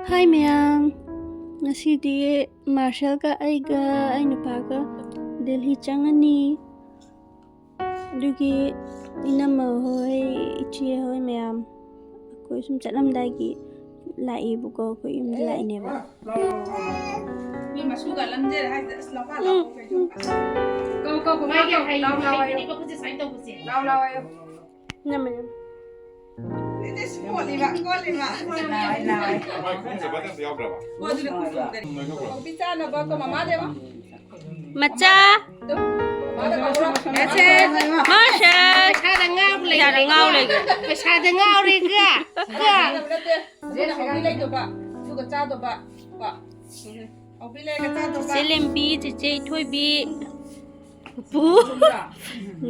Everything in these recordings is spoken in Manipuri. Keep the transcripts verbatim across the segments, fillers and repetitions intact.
ꯍꯥꯏ ꯃꯌꯥꯝ, ꯉꯁꯤꯗꯤ ꯃꯥꯔꯁꯦꯜꯒ ꯑꯩꯒ ꯑꯩ ꯅꯨꯄꯥꯒ ꯗꯦꯜꯍꯤ ꯆꯪꯉꯅꯤ꯫ ꯑꯗꯨꯒꯤ ꯏꯅꯝꯃ ꯍꯣꯏ, ꯏꯆꯦ ꯍꯣꯏ ꯃꯌꯥꯝ ꯑꯩꯈꯣꯏ ꯁꯨꯝ ꯆꯠꯂꯝꯗꯥꯏꯒꯤ ꯂꯥꯛꯏꯕꯀꯣ, ꯑꯩꯈꯣꯏ ꯌꯨꯝꯗ ꯂꯥꯛꯏꯅꯦꯕ꯫ ꯃꯤ ꯃꯁꯨꯒ ꯂꯝꯖꯦꯜ ꯍꯥꯏꯁꯦ ꯑꯁ ꯂꯝꯐꯥ ꯂꯥꯎ ꯀꯩꯅꯣ꯫ ꯀꯧ ꯀꯧ ꯀꯧ ꯃꯥꯒꯤ ꯍꯩ ꯂꯥꯎ ꯂꯥꯎ ꯍꯥꯏꯌꯣ꯫ ꯍꯩꯕꯅꯤꯀꯣ ꯈꯨꯠꯁꯦ ꯁꯨꯃꯥꯏꯅ ꯇꯧꯕꯁꯦ꯫ ꯂꯥꯎ ꯂꯥꯎ ꯍꯥꯏꯌꯣ꯫ ꯅꯝꯃꯦ ꯅꯝꯃꯦ꯫ ꯏꯁ ꯀꯣꯠꯂꯤꯕ ꯀꯣꯠꯂꯤꯕ꯫ ꯂꯥꯎ ꯂꯥꯎ꯫ ꯃꯥꯏ ꯈꯣꯡ ꯆꯠꯄꯗ ꯑꯝꯇ ꯌꯥꯎꯗ꯭ꯔꯕ? ꯀꯣꯠꯂꯤꯕ ꯈꯨꯝꯗ꯭ꯔꯦ꯫ ꯀꯣꯐꯤ ꯆꯥꯅꯕ ꯀꯣ ꯃꯃꯥꯗꯦꯕ꯫ ꯃꯆꯥ꯫ ꯃꯥꯁꯦ ꯄꯩꯁꯥꯗ ꯉꯥꯎ ꯂꯩ꯫ ꯄꯩꯁꯥꯗ ꯉꯥꯎ ꯂꯩꯒ꯫ ꯄꯩꯁꯥꯗ ꯉꯥꯎꯔꯦꯒ꯫ ꯆꯥꯅꯕ ꯅꯠꯇꯦ꯫ ꯑꯗꯨꯅ ꯍꯧꯕꯤ ꯂꯩꯗꯧꯕ꯫ ꯑꯗꯨꯒ ꯆꯥꯗꯧꯕ꯫ ꯀꯣ꯫ ꯍꯧꯕꯤ ꯂꯩꯔꯒ ꯆꯥꯗꯧꯕ꯫ ꯆꯦ ꯂꯦꯝꯕꯤ, ꯆꯦꯆꯦ ꯏꯊꯣꯏꯕꯤ, ꯄꯨꯄꯨ,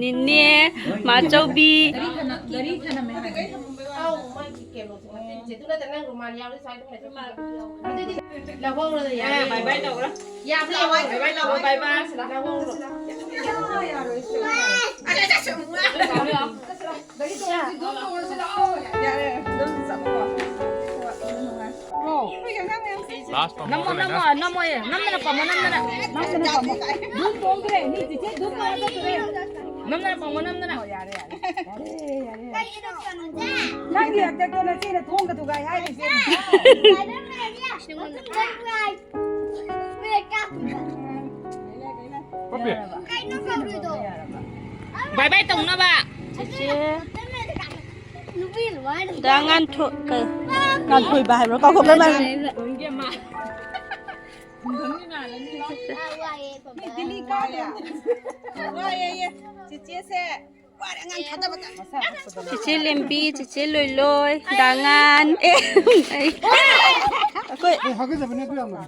ꯅꯤꯅꯦ, ꯃꯥꯆꯧꯕꯤ꯫ ꯒꯥꯔꯤ ꯊꯅꯝ-, ꯒꯥꯔꯤ ꯊꯅꯝꯃꯦ ꯍꯥꯏꯕꯅꯦ꯫ ꯑꯧ, ꯃꯥꯒꯤ ꯀꯩꯅꯣꯁꯦ ꯃꯇꯦꯛꯁꯦ꯫ ꯑꯗꯨ ꯅꯠꯇ꯭ꯔ ꯅꯪ ꯔꯨꯃꯥꯜ ꯌꯥꯎꯔꯗꯤ ꯁ꯭ꯋꯥꯏꯗ ꯑꯗꯨꯗꯤ ꯂꯧꯍꯧꯔꯣ, ꯌꯥꯔꯦ꯫ ꯕꯥꯏ ꯕꯥꯏ ꯇꯧꯔꯣ꯫ ꯌꯥꯕ꯭ꯔꯣ? ꯕꯥꯏ ꯕꯥꯏ ꯇꯧꯔꯣ, ꯕꯥꯏ ꯕꯥꯏ꯫ ꯂꯧꯍꯧꯔꯣ꯫ ꯌꯥꯔꯦ, ꯑꯗꯨꯝ ꯆꯠꯂꯣꯀꯣ꯫ ꯅꯨꯡꯉꯥꯏ꯫ ꯅꯝꯃꯣ, ꯅꯝꯃꯣ, ꯅꯝꯃꯣ, ꯑꯦ, ꯅꯝꯗꯅ ꯄꯝꯃꯣ, ꯅꯝꯗꯅ꯫ ꯅꯝꯗꯅ ꯄꯝꯃꯣ꯫ ꯙꯨꯟ ꯇꯣꯡꯗ꯭ꯔꯦ, ꯃꯤ ꯆꯤꯆꯦ ꯙꯨꯟ ꯇꯣꯡꯉ ꯆꯠꯇꯣꯔꯦ꯫ ꯅꯝꯗꯅ ꯄꯝꯃꯣ, ꯅꯝꯗꯅ꯫ ꯑꯣ, ꯌꯥꯔꯦ, ꯌꯥꯔꯦ꯫ ꯌꯥꯔꯦ, ꯌꯥꯔꯦ꯫ ꯅꯪꯒꯤ ꯍꯟꯗꯛꯇꯣ ꯅꯆꯦꯅ ꯊꯣꯡꯒ ꯊꯨꯒꯥꯏ ꯍꯥꯏꯔꯤꯁꯦ꯫ ꯄꯞꯄꯤ꯫ ꯕꯥꯏ ꯕꯥꯏ ꯇꯧꯅꯕ꯫ ꯆꯦꯆꯦ꯫ ꯗꯥ ꯉꯥꯟꯊꯣꯏ-, ꯀꯩ? ꯉꯥꯟꯊꯣꯏꯕ ꯍꯥꯏꯕ꯭ꯔꯣ? ꯀꯥꯎꯊꯣꯛꯈ꯭ꯔꯦ ꯃꯥ꯫ ꯆꯤꯆꯦ ꯂꯦꯝꯕꯤ, ꯆꯤꯆꯦ ꯂꯣꯏꯂꯣꯏ, ꯗꯥꯉꯥꯟ꯫ ꯑꯦ, ꯑꯩ꯫ ꯑꯩꯈꯣꯏ ꯑꯩ ꯍꯥꯒꯠꯆꯕꯅꯦ ꯑꯗꯨ ꯌꯥꯝꯅ꯫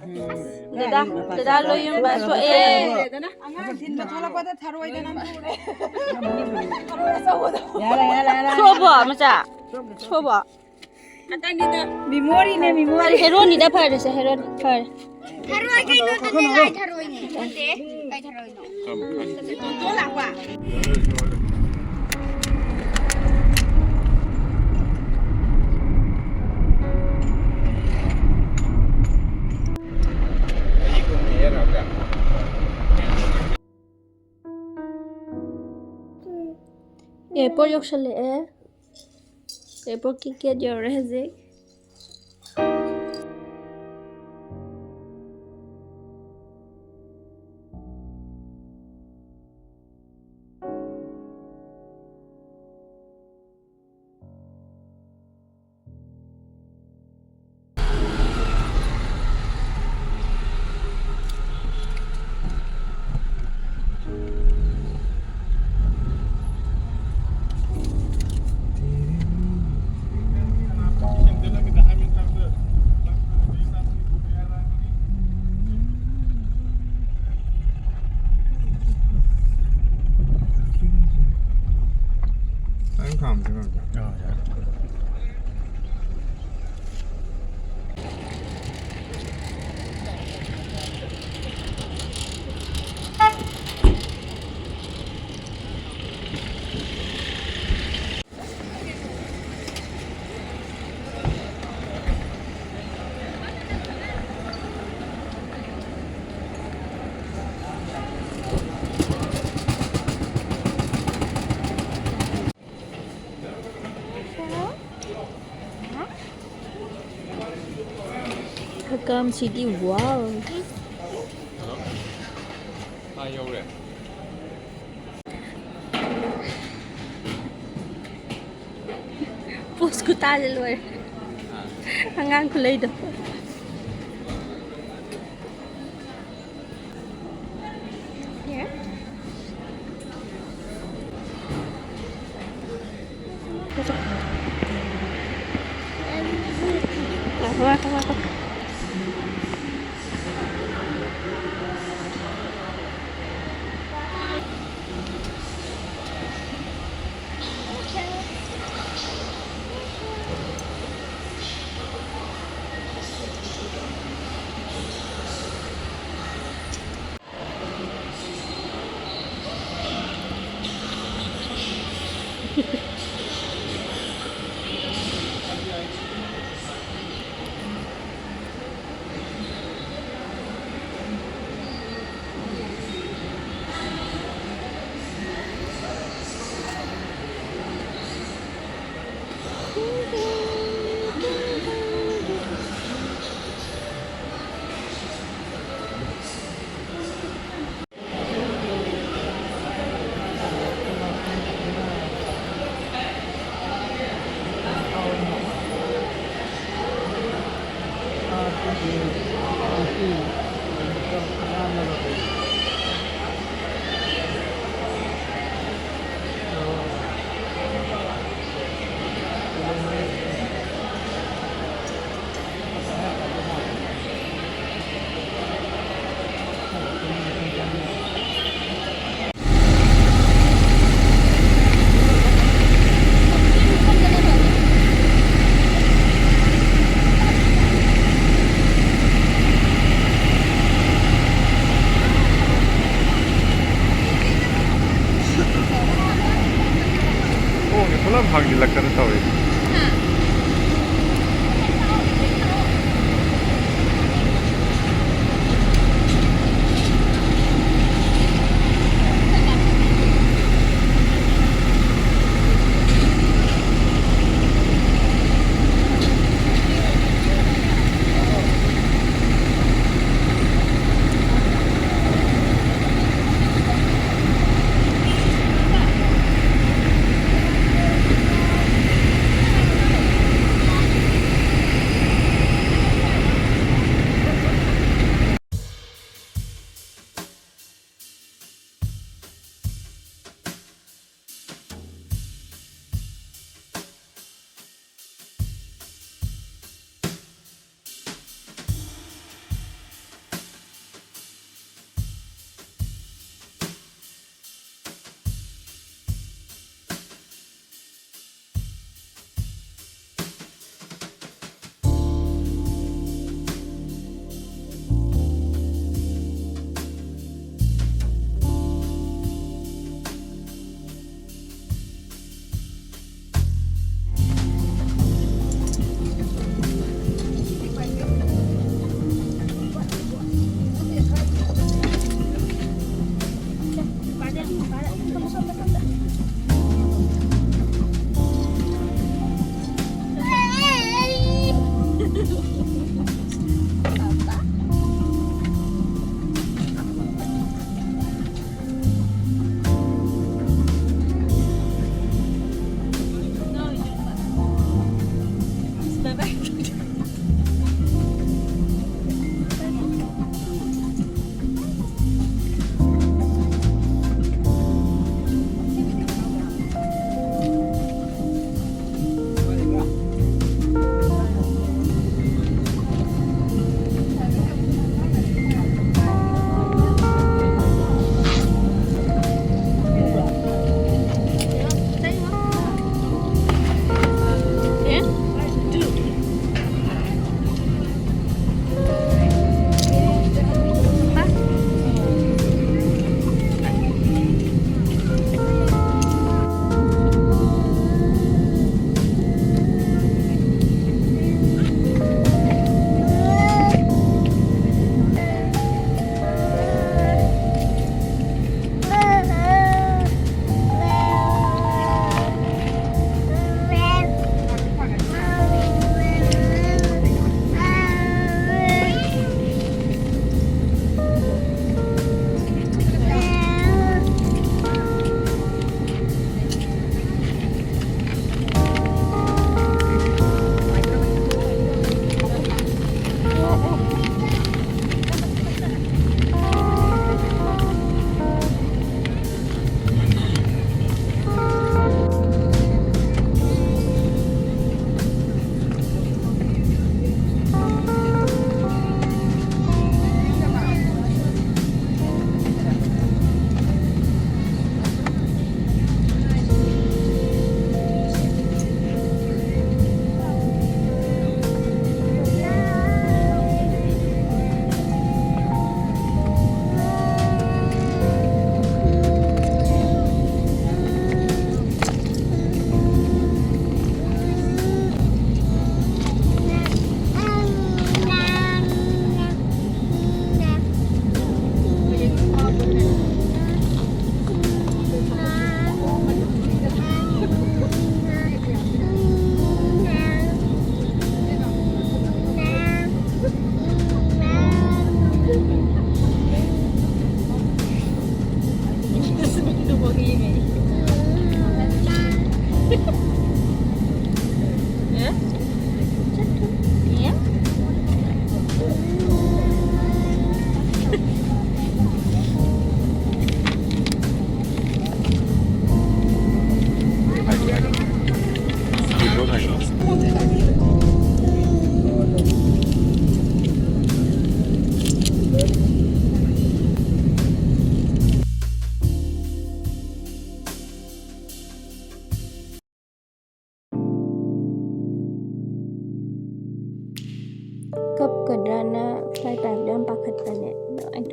ꯗꯗꯥ, ꯗꯗꯥ ꯂꯣꯏ ꯌꯨꯝꯕ ꯁꯣꯛꯑꯦ꯫ ꯑꯉꯥꯡ ꯊꯤꯟꯕ ꯊꯣꯛꯂꯛꯄꯗ ꯊꯔꯣꯏꯗ ꯅꯝꯊꯨꯔꯦ꯫ ꯊꯔꯣꯏ ꯑꯆꯧꯕꯗꯣ꯫ ꯌꯥꯔꯦ, ꯌꯥꯔꯦ, ꯌꯥꯔꯦ, ꯌꯥꯔꯦ꯫ ꯁꯣꯛꯑꯕꯣ, ꯃꯆꯥ? ꯁꯣꯛꯑꯕꯣ? ꯈꯛꯇꯅꯤꯗ꯫ ꯃꯤꯃꯣꯔꯤꯅꯦ, ꯃꯤꯃꯣꯔꯤ꯫ ꯍꯦꯔꯣꯅꯤꯗ ꯐꯔꯦꯁꯦ, ꯍꯦꯔꯣꯅꯤ ꯐꯔꯦ꯫ ꯊꯔꯣꯏ ꯀꯩꯅꯣꯗꯨꯅꯦ, ꯂꯥꯏ ꯊꯔꯣꯏꯅꯦ꯫ ꯅꯠꯇꯦ, ꯀꯩ ꯊꯔꯣꯏꯅꯣ? ꯇꯣꯟꯇꯣꯟ ꯂꯥꯛꯄ꯫ ꯑꯦꯌꯥꯔꯄꯣꯔꯠ ꯌꯧꯁꯜꯂꯛꯑꯦ꯫ ꯑꯦꯌꯥꯔꯄꯣꯔꯠꯀꯤ ꯒꯦꯠ ꯌꯧꯔꯦ ꯍꯧꯖꯤꯛ꯫ ꯑꯩꯅ ꯈꯥꯝꯃꯗꯤ ꯉꯝꯗꯦ꯫ ꯑꯥ, ꯌꯥꯔꯦ꯫ ꯍꯀꯥꯝꯁꯤꯗꯤ ꯋꯥꯎ꯫ ꯍꯜꯂꯣ꯫ ꯑꯥ, ꯌꯧꯔꯦ꯫ ꯄꯣꯁ ꯈꯨꯇꯥꯁꯦ ꯂꯣꯏꯔꯦ꯫ ꯑꯥ꯫ ꯑꯉꯥꯡ ꯈꯨꯂꯩꯗꯣ꯫ Here. Ngako, ngako, ngako. ꯊꯣꯡꯁꯦ ꯄꯨꯂꯞ ꯍꯥꯡꯖꯤꯜꯂꯛꯇꯅ ꯇꯧꯔꯤ꯫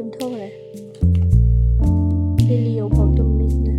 ꯇꯨꯝꯊꯣꯛꯈ꯭ꯔꯦ꯫ ꯗꯤꯜꯂꯤ ꯌꯧꯐꯥꯎ ꯇꯨꯝꯃꯤꯁꯤꯅ꯫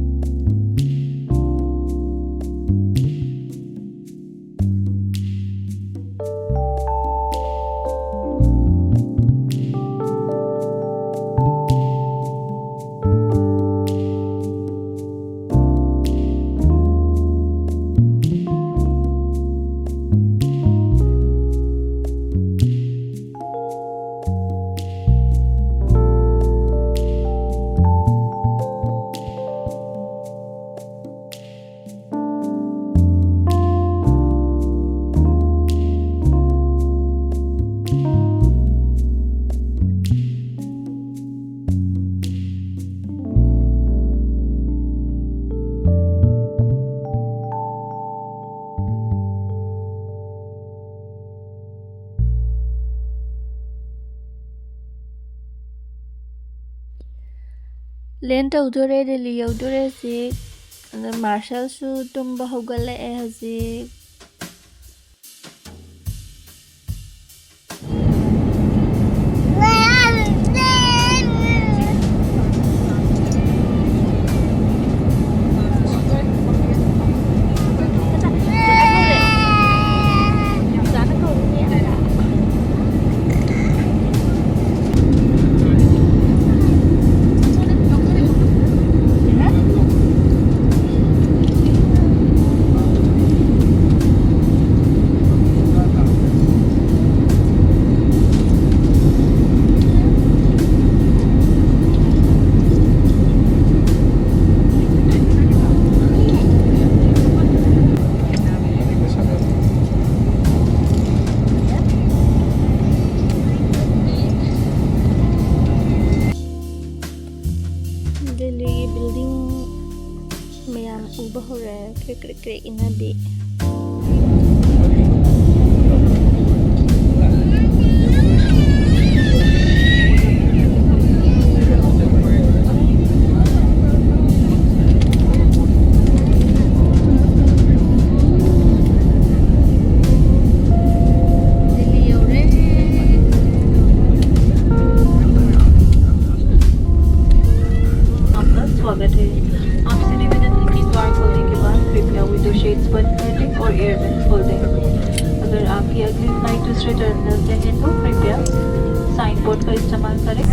ꯂꯦꯟ ꯇꯧꯗꯣꯔꯦ, ꯗꯤꯜꯂꯤ ꯌꯧꯗꯣꯔꯦ ꯍꯧꯖꯤꯛ꯫ ꯑꯗ ꯃꯥꯔꯁꯦꯜꯁꯨ ꯇꯨꯝꯕ ꯍꯧꯒꯠꯂꯛꯑꯦ ꯍꯧꯖꯤꯛ꯫ ꯗꯤꯜꯂꯤꯒꯤ building ꯃꯌꯥꯝ ꯎꯕ ꯍꯧꯔꯦ, ꯀ꯭ꯔꯤꯛ ꯀ꯭ꯔꯤꯛ ꯀ꯭ꯔꯤꯛ ꯏꯟꯅꯕꯤ꯫ ꯗꯤꯜꯂꯤ ꯌꯧꯔꯦ꯫ दूसरे टर्मिनल से हैं तो कृपया साइन बोर्ड का इस्तेमाल करें।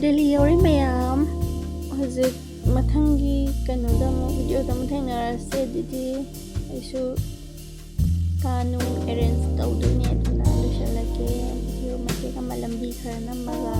ꯗꯦꯜꯂꯤ ꯌꯧꯔꯦ ꯃꯌꯥꯝ꯫ ꯍꯧꯖꯤꯛ ꯃꯊꯪꯒꯤ ꯀꯩꯅꯣꯗ ꯑꯃꯨꯛ, ꯚꯤꯗꯤꯑꯣꯗ ꯑꯃꯨꯛ ꯊꯦꯡꯅꯔꯁꯦ꯫ ꯑꯗꯨꯗꯤ ꯑꯩꯁꯨ ꯀꯥ ꯅꯨꯡ ꯑꯦꯔꯦꯟꯖ ꯇꯧꯗꯣꯏꯅꯦ, ꯑꯗꯨꯅ ꯂꯣꯏꯁꯤꯜꯂꯒꯦ꯫ ꯚꯤꯗꯤꯑꯣ ꯃꯇꯦꯛ ꯑꯃ ꯂꯝꯕꯤ ꯈꯔ ꯅꯝꯃꯒ